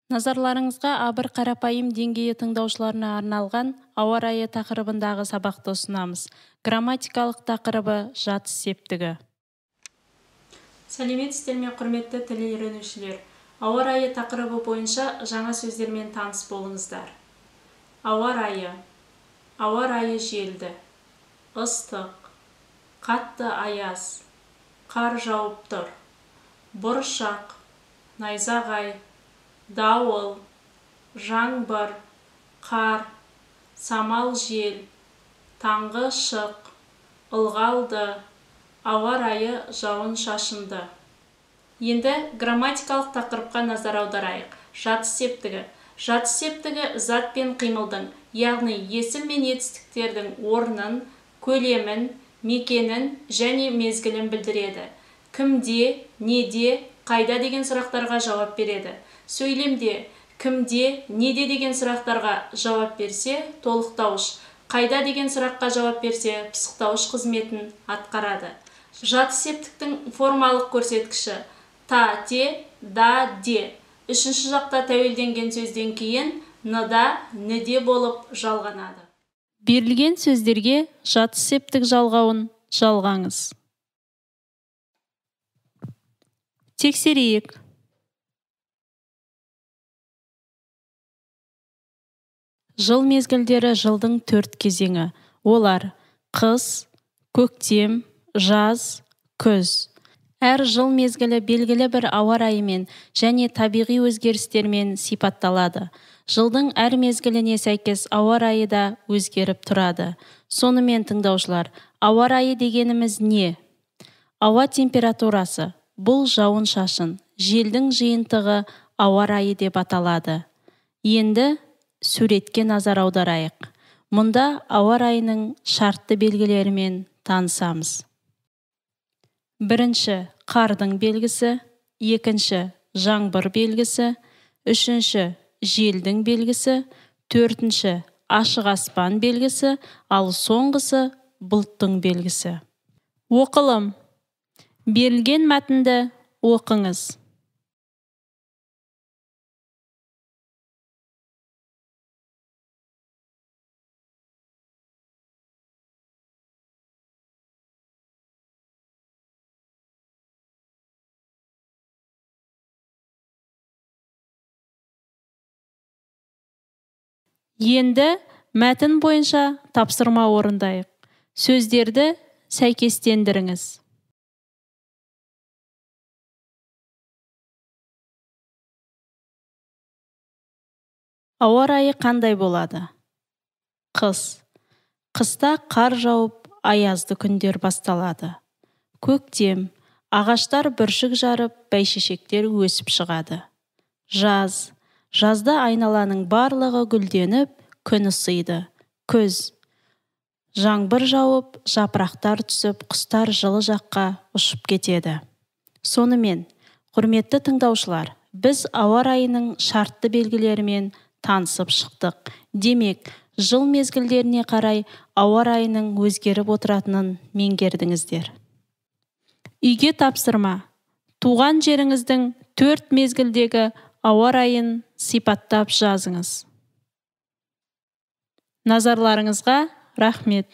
Назарларыңызға А1 қарапайым деңгейі тыңдаушыларына арналған ауа райы тақырыбындағы сабақты ұсынамыз. Грамматикалық тақырыбы жатыс септігі. Сәлеметсіздер ме, құрметті тіл үйренушілер? Ауа райы тақырыбы бойынша жаңа сөздермен таныс болыңыздар. Ауа райы. Ауа райы желді. Ыстық. Қатты аяз. Қар жауып тұр. Бұршақ. Найзағай. Дауыл, жаңбыр, қар, самал жел, таңғы шық, ылғалды, ауа райы жауын-шашынды. Енді грамматикалық тақырыпқа назар аударайық. Жатыс септігі. Жатыс септігі зат пен қимылдың, яғни есім мен етістіктердің орнын, көлемін, мекенін және мезгілін білдіреді. Кімде, неде, қайда деген сұрақтарға жауап береді. Сөйлемде кімде, неде деген сұрақтарға жауап берсе, толықтауыш, қайда деген сұраққа жауап берсе, пысықтауыш қызметін атқарады. Жатыс септіктің формалық көрсеткіші та, те, да, де. Үшінші жақта тәуелденген сөзден кейін н-да, н-де болып жалғанады. Берілген сөздерге жатыс септік жалғауын жалғаңыз. Тексерейік. Жыл мезгілдері жылдың 4 кезеңі. Олар қыс, көктем, жаз, күз. Әр жыл мезгілі белгілі бір ауа райымен және табиғи өзгерістермен сипатталады. Жылдың әр мезгіліне сәйкес ауа райы да өзгеріп тұрады. Сонымен, тыңдаушылар, ауа райы дегеніміз не? Ауа температурасы бұл жауын-шашын, желдің жиынтығы ауа райы деп аталады. Енді суретке назар аударайық. Мұнда ауа райының шартты белгілерімен танысамыз. Бірінші, қардың белгісі, екінші, жаңбыр белгісі, үшінші, желдің белгісі, төртінші, ашық аспан белгісі, ал соңғысы бұлттың белгісі. Оқылым. Берілген мәтінді оқыңыз. Енді мәтін бойынша тапсырма орындайық. Сөздерді сәйкестендіріңіз. Ауа райы қандай болады? Қыс. Қыста қар жауып, аязды күндер басталады. Көктем. Ағаштар бүршік жарып, бәйшешектер өсіп шығады. Жаз. Жазда айналаның барлығы гүлденіп, күн ысиды. Күз. Жаңбыр жауып, жапырақтар түсіп, құстар жылы жаққа ұшып кетеді. Сонымен, құрметті тыңдаушылар, біз ауа райының шартты белгілерімен танысып шықтық. Демек, жыл мезгілдеріне қарай ауа райының өзгеріп отыратынын меңгердіңіздер. Үйге тапсырма. Туған жеріңіздің 4 мезгілдегі ауа райын сипаттап жазыңыз. Назарларыңызға рахмет.